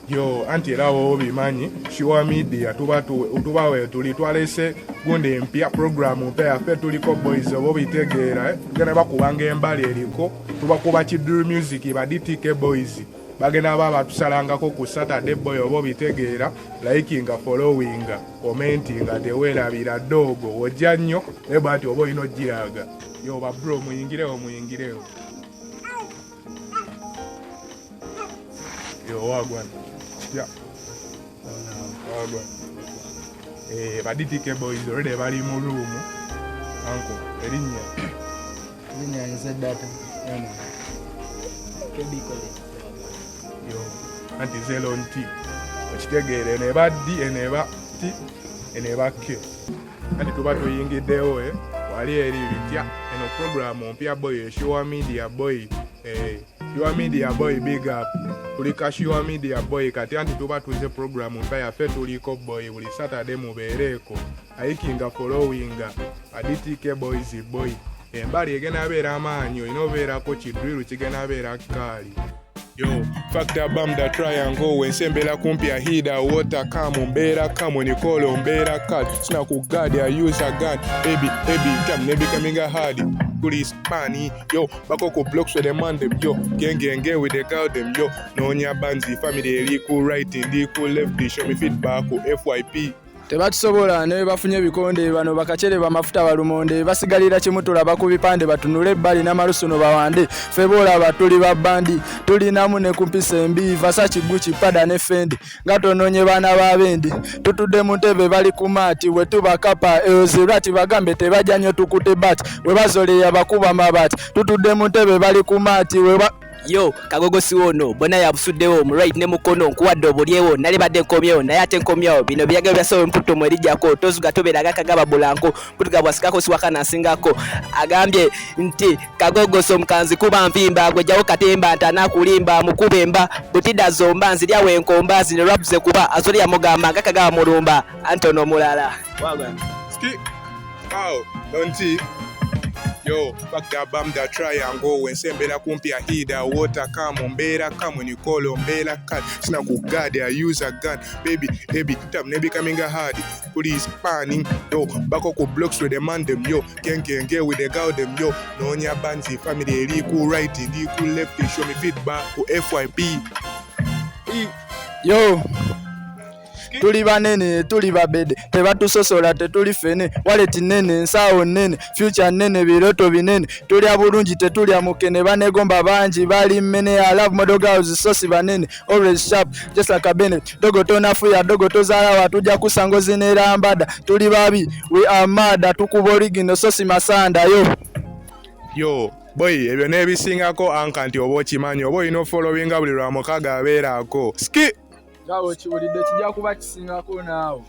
Yo, anti era wowe obimanyi, Sure Media tuba tuba wetuli, twalese gundi empya, programu mpya yaffe Tuliko Boys, oba obitegeera, eh? Tugenda bakubanga embali eriko, tubakuba ki drill music, ba DTK Boys bagenda ba batusalangako ku Saturday boy, oba obitegeera. Likinga, followinga, commentinga, teweerabira doogo ojja nnyo naye bwati oba olina ogiraga. Yo ba bro, muyingirewo, muyingirewo. Yo, wagwan ya wagwan. Eh, ba DTK Boys already bali mu room. Anko, erinnya? Linnya nze Data. Yo, anti zero nti okitegeera, eno eba D, eno eba T, eno eba K. Anti tuba tuyingiddewo, eh? Wali eri bitya? Eno programu mpya boy, Sure Media boy, eh, Sure Media boy, big up. Tulika Sure Media boy kati, anti tuba tuze programu mpya yaffe Tuliko Boy, buli Saturday mubeereeko, likinga, followinga DTK Boys boy. Embali egenda beera amaanyi, olina obeerako ki drill kigenda beera kaali. Yo, factor bam the triangle, wensembera kumpi ahida water come, mbeera come nikolo mbeera cut sina ku guard, I use a gun baby baby time ne becoming a hard tuli spani. Yo, bako ku blocks with the man them, yo, gang gang gang with the girl them. Yo, nonya banzi, family eri ku right, ndi ku left, show me feedback ku FYP. Tebatusobola ne bafunye ebikonde, bano bakacere bamafuta balumonde, basigalira kimu tulaba ku bipande, batunule ebbali n'amalusuno bawande. Ffe boolaba tuli babandi, tulinamu ne ku mpisa embi, Versace, Gucci, Prada ne Fendi, nga tonoonye baana b'abendi. Tutudde mu ntebe, bali ku maati, we tuba kapa ezirati, bagambe tebajja nnyo, tukute bati we bazoleya bakuba mabaati. Tutudde mu ntebe, bali ku maati, we ba Yo, kagogosi wono bonna yabusuddewo mu right ne mukono, nkuwadde obulyewo, nali badde nkomyewo naye ate nkomyewo. Bino byagalo byasobo mputto mwerijjako tozuga tobeeraga kagaba bulanko mputuga bwasikako siwaka nasingako. Agambye nti kagogosi omukanzi kuba nvimba gwejjawo katemba nti anakulimba mukuba emba butida zomba nziryawo enkomba zino rapuze kuba azoli yamugamba nga kagaba mulumba antono omulala. Ski. Ow, don't. Yo, fuck that bam the triangle, wensembera kumpi ahida water come, mbeera come nikolo mbeera cut sina ku guard, I use a gun baby baby time ne becoming a hard police panning. Yo, bako ku blocks with the man them, yo, gang gang gang with the girl them. Yo, nonya banzi, family eri ku right, ndi ku left, show me feedback ku FYP. E. Yo, tuli banene, tuli babede, tebatusosola, tetuli fene, wallet nene, ensaawo nene, future nene, biroto binene, tulya bulungi, tetulya mukene, banegomba bangi bali mmene. I love model girls, sosi banene, always sharp just like a Bennett. Dogo tonafuya, dogo tozaalawa, tujja kusanga ozinerambada. Tuli babi, we are mad, tukuba original sosi masanda. Yo. Yo boy, ebyo n'ebisingako anka nti oba okimanyi, oba olina ofollowinga buli lwa mukaga abeerako ski. Nga okiwulidde, kijja kuba kisingako naawe.